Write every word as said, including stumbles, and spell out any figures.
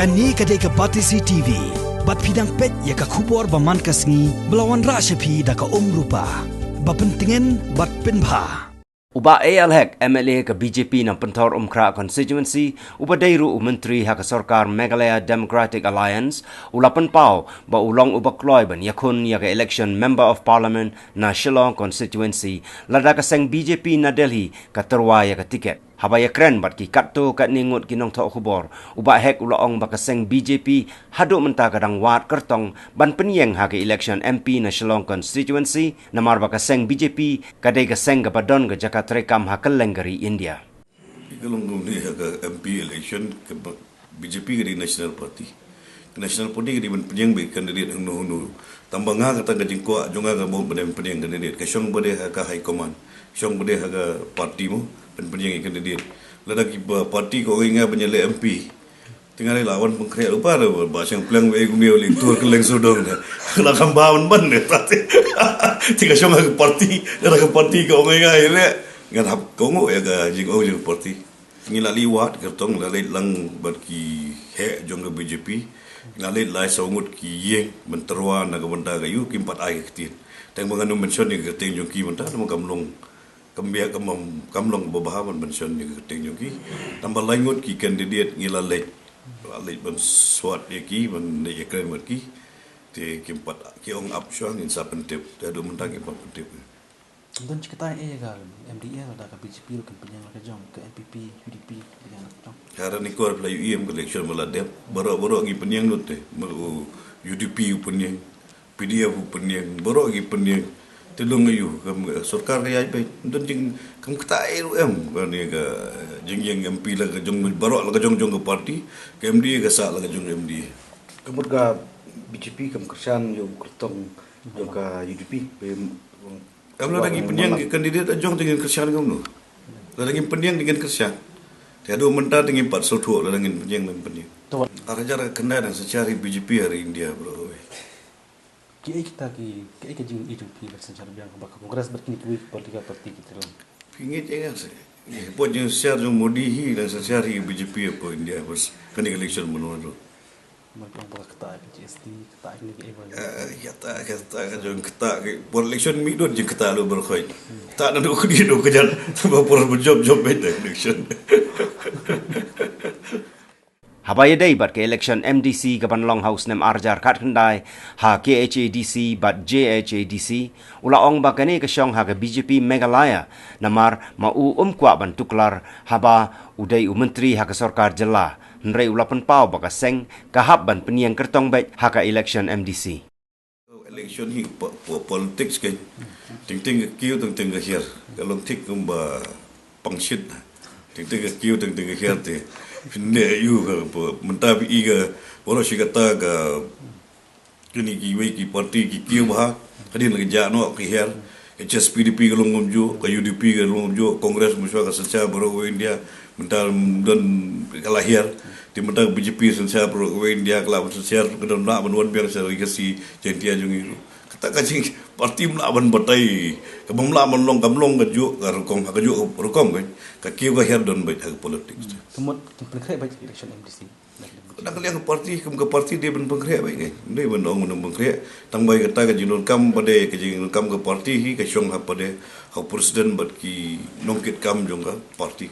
Kane ka dei ka Batesi T V. Bad phi dang peit ïa ka khubor ba man ka sngi ba la wanrah sha phi da ka Umrupa. Ba pyntngen bad pynbha. U Bah A L Hek, M L A ka B J P na Pynthorumkhrah constituency, uba dei ruh u myntri ha ka sorkar Meghalaya Democratic Alliance, u la pynpaw ba u long uba kloi ban ïakhun ïa ka election Member of Parliament na Shillong constituency, lada ka seng B J P na Delhi ka tyrwa ïa ka tiket. Haba ïakren bad ki katto katne ngut ki nongthoh khubor, u Bah Hek u la ong ba ka seng B J P haduh mynta ka dang wad kyrtong ban pynïeng ha ka election M P na Shillong constituency, namar ba ka seng B J P ka dei ka seng kaba don ka jaka treikam ha kylleng ka ri India. Ka long kumne ha ka M P election ka ba-, B J P ka dei National Party. Ka National Party ka dei ban pynïeng bad candidate hangno hangno. Tang ba nga kata ka jingkwah jong nga ka mo ban pynïeng candidate. Ka shong ba dei ha ka high command. Shong ba dei ha ka party mo ban pynïeng candidate. Lada ki ba party ka ong ïa nga ban ïaleh M P. Te nga la wan pynkhreh ruh ba, ba shang pleng wei kumne wei tur kylleng sawdong de. La kam ba wan ban de. Te ka shong ha ka party, da ka party ka ong ïa nga ïaleh. Ngan hap ka ong ïa ka jingong jong ka party. Ngi la leit wad kyrtong, la leit lang bad ki heh jong ka B J P. Ngi la leit lai saw ngut ki ïing ban tyrwa na ka bynta ka ïu, kim pat ai ka ktien. Tang ba ngan ym mention ïa ka kyrteng jong ki mynta, namar kam long, kam bia kam, kam long ba bha ban mention ïa ka kyrteng jong ki. Tang ba lai ngut ki candidate ngi la leit, la leit ban swat ïa ki, ban leit ïakren bad ki. Te kim pat, ki ong ap shuwa ngin sa pyntip. Te haduh mynta kim pat pyntip. Don jingktai eh ka M D A lada ka B J P ruh kan pynïeng la ka jong, ka N P P, U D P pynïeng la ka jong. Ka dang nikor pla U E M ka election ba la dep. Baroh baroh ngi pynïeng lut te. Mer u U D P u pynïeng, P D F u pynïeng, baroh ngi pynïeng. Te long aïu, kam sorkar ka ïaid beit. Don jing kam ktai ruh em. Kane ka jingïeng M P la ka jong baroh la ka jong jong ka party. Ka M D A ka sah la ka jong M D A. Ka mut ka B J P kam kyrshan ïa u kyrtong jong ka U D P. Em, lada ngi pynïeng ki candidate la jong te ngin kyrshan kumno? Lada ngin pynïeng te ngin kyrshan. Te haduh mynta te ngin pat sngewthuh lada ngin pynïeng ngin pynïeng. Ar hajar khyndai dang synshar hi B J P ha ri India baroh. Kiei kita ki, kiei ka jingïeit jong phi ban synshar biang bad ka Congress bad kine kiwei ki political party kita ruh? Phi ngeit ïa nga se. Ïa, hapoh jingsynshar jong Modi hi dang synshar hi B J P hapoh India bad kane ka election mynno ruh. Mano ba kata ka G S T, kata kine kiei ba. Eh, kata, kata ka jong kata ka por election mih dot jingkata lo berkhoi. Kata na dok kudi dok kejar. Ba por berjop jop beit election. Haba ïadei bad ka election M D C kaban long ha u snem ar hajar khatkhyndai ha K H A D C bad J H A D C, u la ong ba kane ka shong ha ka B J P Meghalaya, namar ma u um kwah ban tuklar haba u dei u myntri ha ka sorkar jylla, hynrei u la pynpaw ba ka seng ka hap ban pynïeng kyrtong beit ha ka election M D C. Election hi po-, po-, politics kan. Teng teng ka kiew, teng teng ka hiar. Ka long thik kumba pangshit. Teng teng ka kiew, teng teng ka hiar te. Phin ïohi ka po-, mynta phi i ka, baroh shi katta ka, kine kiwei ki party ki kiew bha. Hadien la ka jah noh ka hiar. Ka H S P D P ka long kumjuh, ka U D P ka long kumjuh, Congress mynshuwa ka synshar baroh kawei India, mynta don ka la hiar, te mynta ka B J P synshar baroh kawei India, ka la synshar ka don lah ban wan biang sha ri Khasi Jaiñtia jong ngi ruh. Kata ka jing party ym lah ban batai, ka bym lah ban long, kam long kajuh ka rukom, ha kajuh ka rukom kan, ka kiew ka hiar don beit ha ka politics. Ka mut kin pynkhreh beit election M D C. Dang ka liang ka party, kum ka party dei ban pynkhreh beit ngi. Dei ban ong ban pynkhreh. Tang ba ïa kata ka jingdonkam ba dei ka jingdonkam ka party hi ka shong ha ba dei ha u president bad ki nongkitkam jong ka party.